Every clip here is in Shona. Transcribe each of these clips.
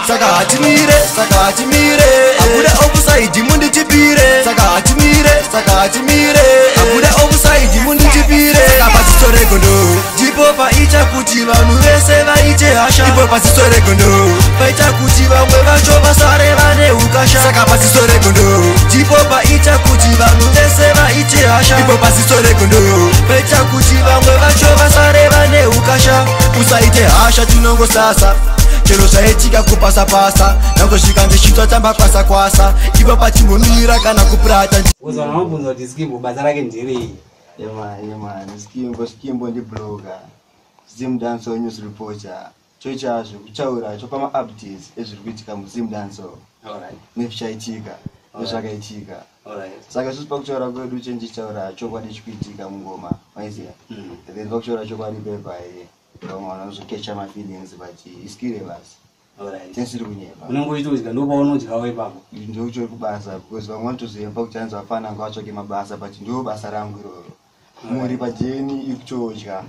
Saka hatimire, saka hatimire. Abuda offside, mundichipire. Saka hatimire, saka hatimire. Abuda offside, mundichipire. Saka paziso regondo ndipo paita kuti vanhu vese vaite hasha. Ipo paziso regondo paita kuti vamwe vacho vasare vane ukasha. Saka paziso regondo ndipo paita kuti vanhu vese vaite hasha. Ipo paziso regondo paita kuti vamwe vacho vasare vane ukasha. Usaite hasha, tinongosasa chero zvaitika kupasa-pasa. Nangosvika ndichitotamba kwasa-kwasa, ipo pachimbomira kana kupurata. Because vanhu vanobvunza kuti Skimbo basa rake nderei? Yeah man, yeah man. Skimbo, Skimbo ndi blogger. Zim Dancehall news reporter. Chochazvo kutaura chopa ma-updates ezviri kuitika muZim Dancehall nezvichaitika, nezvakaitika. Saka isusu pakutaura kwedu chendichitaura chokwadi chikuitika mungoma, maiziya. Then pakutaura chokwadi pepa, vamwe vanozokecha mafeelings, but iskire basi. Tinsiri kunyepa. Unenge uchitodya, ndopaunodyawo ipapo. Ndokutori kubasa, because vamwe vanotozoemba kuti anzi vafana ngavatsvake mabasa, but ndo basa rangu iroro. Muri pajeni ikutodya.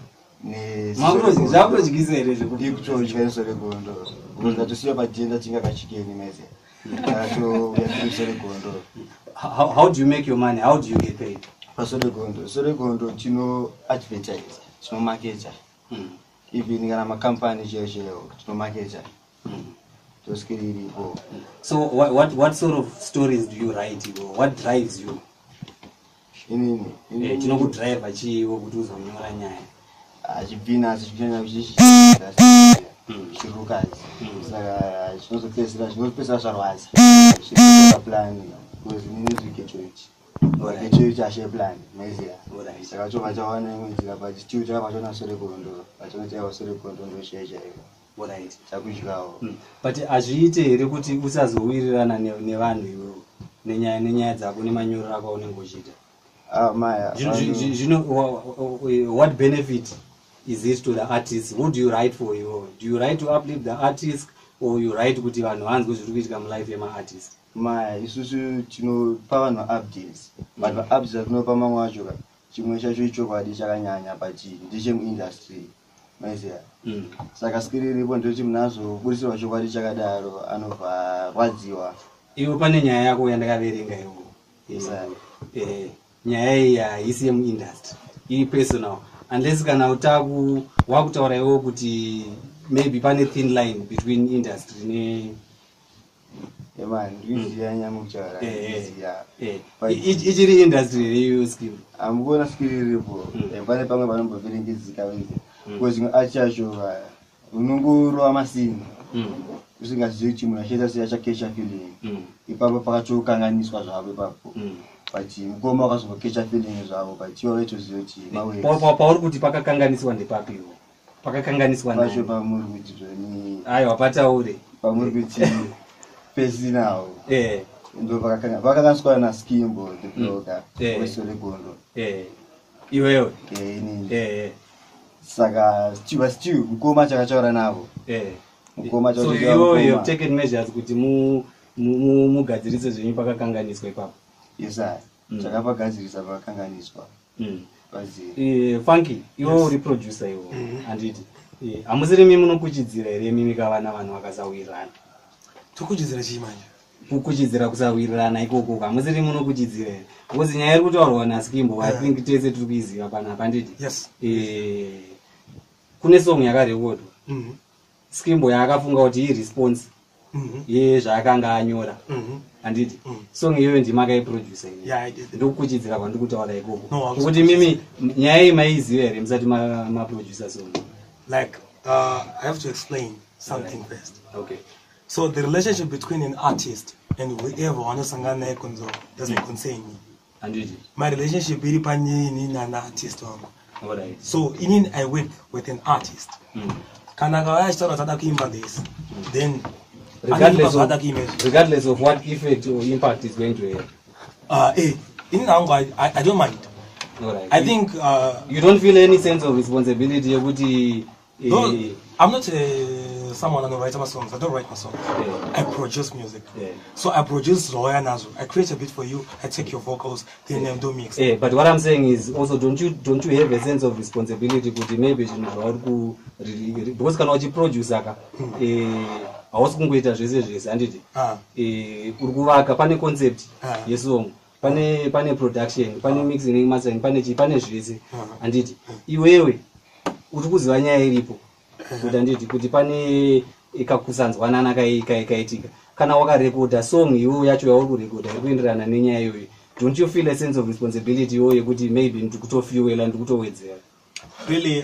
Zvakutodyisa here? Ikutodya nesoregondo, because ndatosiya pajeni ndatinga kachikeni mese atouya soregondo. How do you make your money? How do you get paid? Pasoregondo, soregondo tino advertise, tinomaketa. Even kana makampani chaiyo chaiyo tinomaketa. Toskiri iripo. So what sort of stories do you write, iwo? What drives you? Inini? Chinokudhiraivha chiiwo kuti uzonyora nyaya? Achibvina chichanyanya chirukazi, saka zvinozopedzisira zvarwadza. Chiri plan, because inini zvighetto ichi, ghetto ichi ashe plan, maiziya. Saka chobva chawana imwe nzira, but still chakabva chaona soregondo, vachiona chaiwa soregondo ndo chaiyo chaiyo. Chakudyawo. But hazviite here kuti usazowirirana nevanhu iwewo nenyaya dzako nemanyorero ako aunenge uchiita? Ah, maya. Zvino what benefit is it to the artist? Who do you write for iwewo? Do you write to uplift the artist, or you write kuti vanhu vanzwe zviri kuitika mulife yemaartist? Maya, isusu tinopa vanhu updates, but maupdates atinopa mamwe acho ka, chimwe chacho ichokwadi chakanyanya, but ndechemuindustry, maiziya. Saka skiri iripo ndoti munhu azobudisirwa chokwadi chakadaro anobva arwadziwa. Iwe, pane nyaya yako yandakaverenga iwo. Yes, sir. Nyaya iyi haisi yemuindustry, iri personal, unless kana utaku wakutaura iwo kuti maybe pane thin line between industry ne Yeah man, ndikuiziya nyama kutaura. Ndikuiziya. Ichiri industry here iyoyo, Skimbo? Hamukuona skiri iripo. Pane pamwe panombovhiringidzika wese, because imwe achi yacho unongorova masini usingazivi kuti munhu achiita sei, achakecha feeling. Ipapo pakatokanganiswa zvavo ipapo, but mukoma wakazongokecha feeling zvavo, but ivo vaitoziva kuti mawe. Pauri kuti pakakanganiswa ndepapiwo? Pakakanganiswa pacho nani? Pamuri kuti zvoni Aiwa, pataure. Pamuri kuti pesinawo ndo pakakanganiswa naSkimbo the blogger weSoregondo. Iwewe? Inini. Saka still, but still mukoma chakataura navo. Mukoma. So iwewe, you have taken measures kuti mugadzirise zvenyu pakakanganiswa ipapo? Yes, chakapagadzirisa pakakanganiswa. Paziri. Funky, iwe uri producer iwo, handiti? Hamusiri mi munokuchidzira here mimi kavana vanhu vakasawirirana? Tokuchidzira chii manje? Kukuchidzira kusawirirana ikoko, hamusiri munokuchidzira here? Because nyaya iri kutaurwa naSkimbo, I think tese tiri kuiziva panapa, handiti? Yes. Kune song yakarekodwa, Skimbo yaakafunga kuti iresponse yezvaakanga anyora, handiti? Song iyoyo ndima akaiproducer ini. Yeah, I did. Ndokukuchidzira kwandiri kutaura ikoko. No, hakusi. Kuti mimi nyaya iyi maiziva here musati maproducer song? Like, I have to explain something first. Okay. So the relationship between an artist and whoever wanosangana naye kunzo doesn't concern me. Handiti? My relationship iri panini nana artist wangu. So inini I work with an artist. Kana akauya achitaura kuti ada kuimba this, then Regardless anoimba zvaada kuimba izvi. Regardless of what effect or impact is going to have? Inini hangu I don't mind. I think You don't feel any sense of responsibility yekuti No, I'm not someone who writes my songs. I don't write my songs. I produce music. So I produce Roya Nazo. I create a beat for you. I take your vocals, then I do mix. But what I'm saying is also, don't you have a sense of responsibility kuti maybe zvinhu zvauri ku because kana uchiproducer ka, Hausi kungoita zvese zvese, handiti? Ah. Uri kuvaka, pane concept yesong, pane production, pane mixing nemastering, pane chii, pane zvese, handiti? Iwewe uri kuziva nyaya iripo kuti, handiti, kuti pane kakusanzwanana kaitika. Kana wakarekodha song iwewe yacho yauri kurekodha iri kuenderana nenyaya iyoyo, don't you feel a sense of responsibility iwoyo yekuti maybe ndiri kutofuela, ndiri kutowedzera? Really,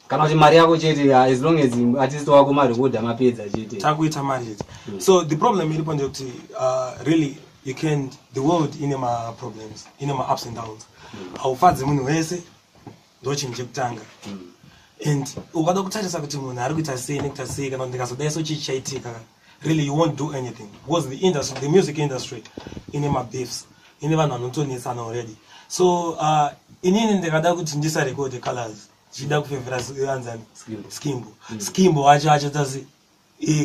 Kana kuti mari yako chete, as long as artist wako marekodha mapedza chete? Takuita manje. So the problem iripo ndekuti really you can't. The world ine ma-problems, ine ma-ups and downs. Haufadzi munhu wese, ndo chinhu chekutanga. And ukada kutarisa kuti munhu ari kuita sei nekuita sei, kana kuti ndikazodai so chii chaitika, really you won't do anything, because the industry, the music industry, ine mabeefs, ine vanhu vanotonetsana already. So inini ndikada kuti ndisarekode Colors, ndichida kufevhera anzani? Skimbo. Skimbo. Skimbo wacho achotasi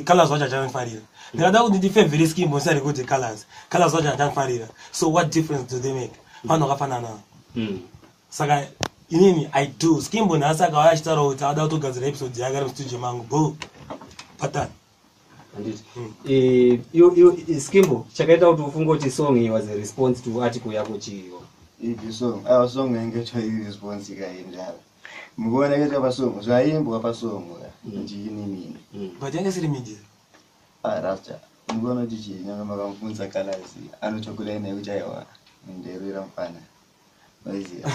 Colors wacho achanofarira. Ndikada kuti ndifevhere Skimbo, ndisarekode Colors, Colors wacho achanofarira. So what difference do they make? Vanhu vakafanana. Saka inini I do Skimbo nhasi akauya achitaura kuti ada kutogadzira episode yake ari mustudio mangu, bo patani. Handiti? Iwo Skimbo, chakaita kuti ufunge kuti song iyi was a response to article yako chiiwo? Ipi song? Aiwa, song yange chairi response ikaendara mukuona kaita pasong, zvaimbwa pasong ndini mini. But yange siri media. Ah, rasta, mukuona kuti chii? Nyanga makamubvunza Kalasi, anotokulai naye kuti aiwa, nderera mufana maiziya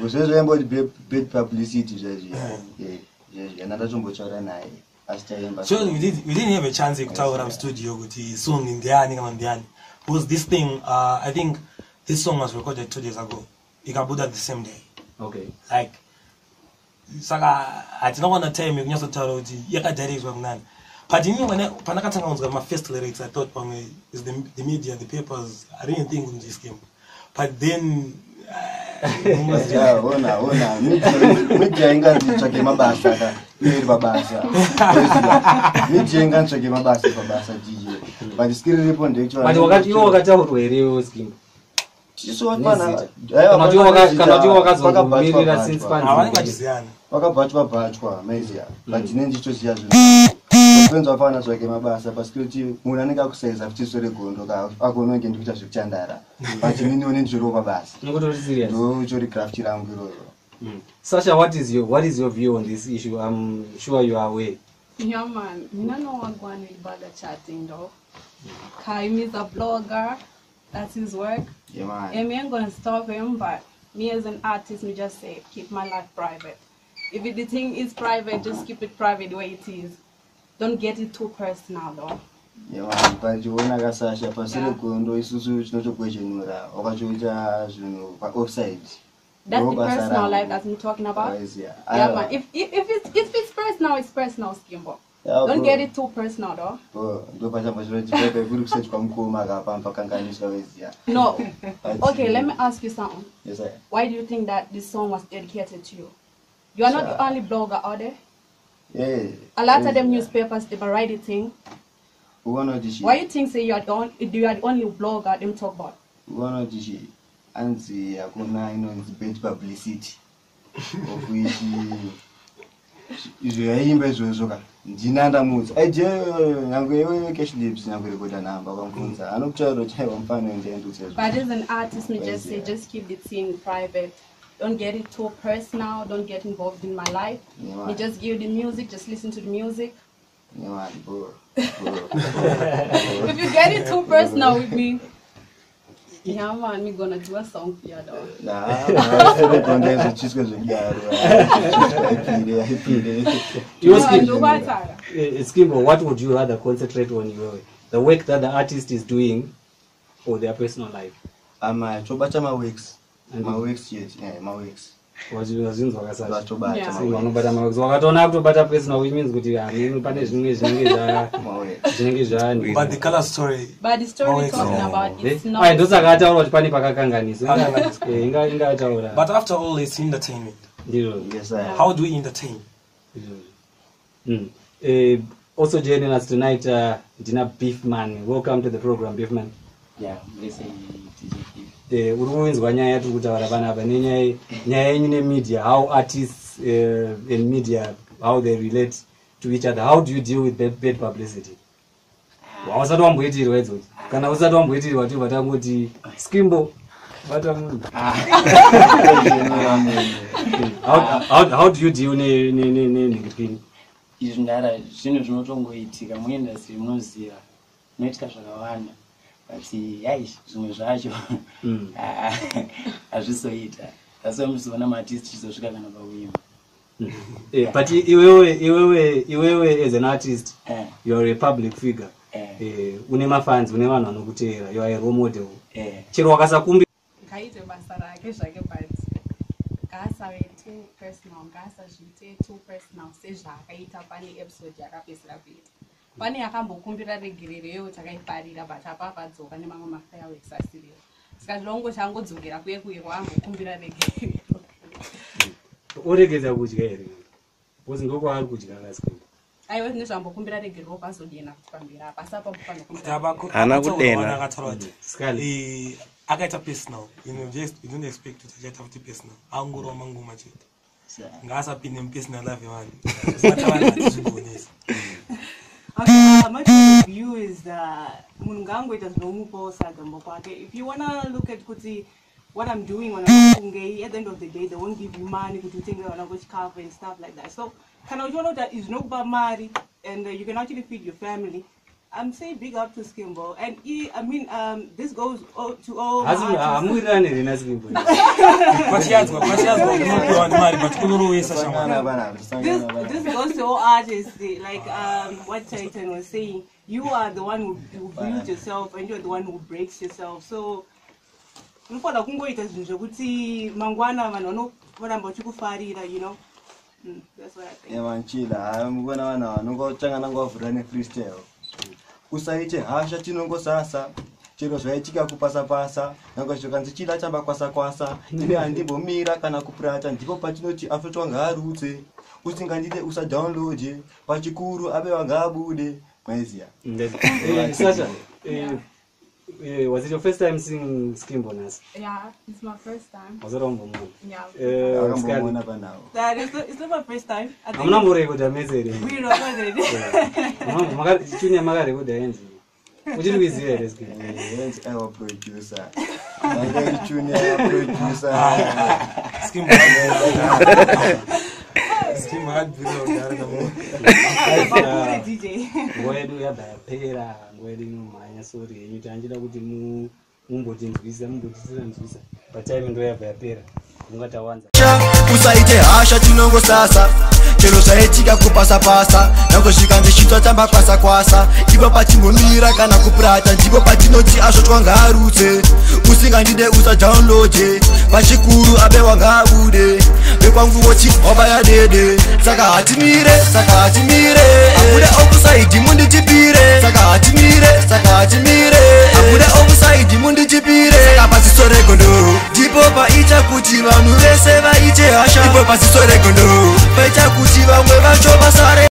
zvezvaimboti bad publicity zvezviya zvezviya, ndandatombotaura naye asi taimba. So we didn't have a chance yekutaura mustudio kuti song ndiani kana ndiani, because this thing, I think this song was recorded 2 days ago, ikabuda the same day. Like, saka hatina kuwana time yekunyatsotaura kuti yakadairectwa kunani. But inini pandakatanga kunzwa mafirst lyrics, I thought pamwe is the media, the papers. I didn't think kuti Skimbo, but then Yeah, ona ona media inganzitsvake mabasa ka, iyo iri pabasa. Media inganzitsvake mabasa pabasa, DJ, but skiri riripo. But wakati iwo wakataurwa here iwe, Skimbo? Nezita. Kana kuti iwo wakazongomirira since panzi? Havanenge vachiziyana. Vakabhatwa bhatwa maiziya, but ine ndichitoziya zvinhu kwenza wafana tsvake mabasa pasikiri kuti munhu anenge akusaiza futi iso regondo ka akononge ndikuita zvekutandara, but inini one nditoriwo pabasa. Nokutori serious. Ndotori craft rangu iroro. Sasha, what is your view on this issue? I'm sure you are aware. Yeah, man. Me no know what going with bag of chatting though. Kaim is a blogger. That's his work. Yeah, man. And me ain't gonna stop him, but me as an artist, me just say keep my life private. If the thing is private, just keep it private the way it is. Don't get it too personal though. Yeah, man, pachiona kaSasha pasi regondo isusu tinotokwechenyura wakachoita zvinhu paoffside. That's the personal life that I'm talking about. Yeah, man. If it's personal, it's personal, Skimbo. Yeah, Don't bro. get it too personal though. Ndo pachamba chinotipepe kuri kusechi kwamukoma kapamba kanganiswa weziya. No. Okay, let me ask you something. Yes, sir. Why do you think that this song was dedicated to you? You are not the only blogger out there. A lot of them newspapers they write the thing. Ukaona kuti chi Why you think say you are the only blogger them talk about? Ukaona kuti chi anzi hakuna inonzi bad publicity, of which izvo yaimba izvozvo ka ndina ndamudza aije nyange iwe Cash Lips, nyange rekoda nhamba kwamubvunza anokutaura kuti aiwa mufana ndiendutsa. But as an artist, me just say just keep the thing private. Don't get it too personal. Don't get involved in my life. Yeah, Me just give the music. Just listen to the music. Man, bro. If you get it too personal with me, yeah, man, me gonna do a song for you though. Ndezvichiswe zvekudaro aipire aipire. Iwe No, Skimbo, ndokwatara. Skimbo, what would you rather concentrate on iwewe? The work that the artist is doing or their personal life? Ama tobata maworks, maworks chete, maworks. Wazvinzwa kaSasha? Vatobata. Yeah. Vanobata maworks. Wakatoona kutobata personal, which means kuti hanini pane zvimwe zvinenge Maworks. zvinenge zvaani. But the color story. But the story we're Maworks. talking about, it's not. Ai, ndosaka ataura kuti pane pakakanganiswa. Pakakanganiswa. Inga ataura. But after all, it's entertainment. Ndizvo. Yes, I How do we entertain? Ndizvo. Also joining us tonight, Dina Beefman. Welcome to the program, Beefman. Yeah, let's say DJ Beef. Uri kuinzwa nyaya yatiri kutaura panapa nenyaya nyaya yenyu nemedia, how artists and media, how they relate. to each other. How do you deal with bad publicity? Hausati wamboitirwa idzodzo. Kana usati wamboitirwa, tibva tangoti Skimbo bata munhu. How do you deal nenhingirikini? Izvi ndara zvinhu zvinotongoitika muindustry, munoziva munoitika zvakawanda, but yai, zvimwe zvacho hazvizoita. That's why muchizoona maartist tichizosvika kana pakuimba. But iwewe as an artist, you are a public figure. Une mafans, une vanhu vanokuteera. You are a role model. Chero wakasakumbi Ngaite basa rake zvake, but ngaasave too personal, ngaasazviite too personal sezvaakaita pane episode yakapedzisira kuita. Pane yakambokumbira regerero iyoyo, takaifarira, but apa padzoka nemamwe mafireworks asiriwo, saka ndinongo changodzokera kuye kuye kwaambokumbira regerero. Oregedza kudya here? Because ndokwaari kudya kaSkimbo. Aiwa, zvine zvambokumbira regerero pazodena kuti pamberi apa, asi apapo panokumbira. Haana kudena. Akataura kuti Scully. Akaita personal, just you don't expect kuti achaita futi personal, angorova mangoma chete. Ngaasapinde mupersonal life yevanhu, usati vanhu hatizvigonesa. Okay, my point of view is munhu ngaangoita zvinomupawo sadza kwake. If you wanna look at kuti what I'm doing when I'm at the end of the day, they won't give you money kuti utenge vana kuchikafu and stuff like that. So kana uchiona kuti izvi zvinokupa mari and you can actually feed your family, I'm saying big up to Skimbo. And I mean, this goes to all Asi artists. hamuwirirani here naSkimbo? Pachiyadzwa kunopiwa nemari, but kunorowesa shamwari. Sangana panapa, sangana This panapa. goes to all artists, like what Titan was saying. You are the one who builds yourself and you're the one who breaks yourself. So unofanira kungoita zvinhu zvekuti mangwana vanhu vanoramba vachikufarira. That's what I think. Emanchila hayi, mukuona vanhu vanongotanga ngovavhura nefreestyle. Usaite hasha, tinongosasa chero zvaitika kupasa-pasa, nyange zvikanzi chila chamba kwasa-kwasa, ine handimbomira kana kupurata. Ndipo patinoti afetwa ngaarutse, usingandide usadownloade, pachikuru abe wangaabude, maiziya. Sasha, was it your first time seeing Skimbo nhasi? Yeah, it's my first time. Wasati wambomuona? Yeah. Scully, Akambomuona panavo. That is not, it's not my first time. I think hamuna mborekodha mese here? we recorded. Tune yamakarekodha yenzi uchiri kuiziva here, Skimbo? Yenzi aiwa producer, anga ichune yaproducer. Skimbo akabvira kudhara namunhu. Bakure DJ. Nguva yedu yabva yapera, nguva yedu inomhanya. Sorry yenyu, tanchida kuti mumbotinzwisa, mumbotitinzwisa, but time ndo yabva yapera, ungatawanza. Usaite hasha, tinongosasa chero zvaitika kupasa-pasa, nyange zvikanzi chitsva tamba kwasa-kwasa, ipo patimbomira kana kupurata. Ndipo patinoti asvotwa ngaarutse, usingandide usadownloade, pachikuru abewa ngaabude, vekwangu voti wabaya dede. Saka hatimire, saka hatimire, abuda offside mundichipire. Saka hatimire, saka hatimire, abuda offside mundichipire. Saka pasiso regondo ndipo paita kuti vanhu vese vaite hasha, ipo pasiso regondo paita kuti vamwe vacho vasare.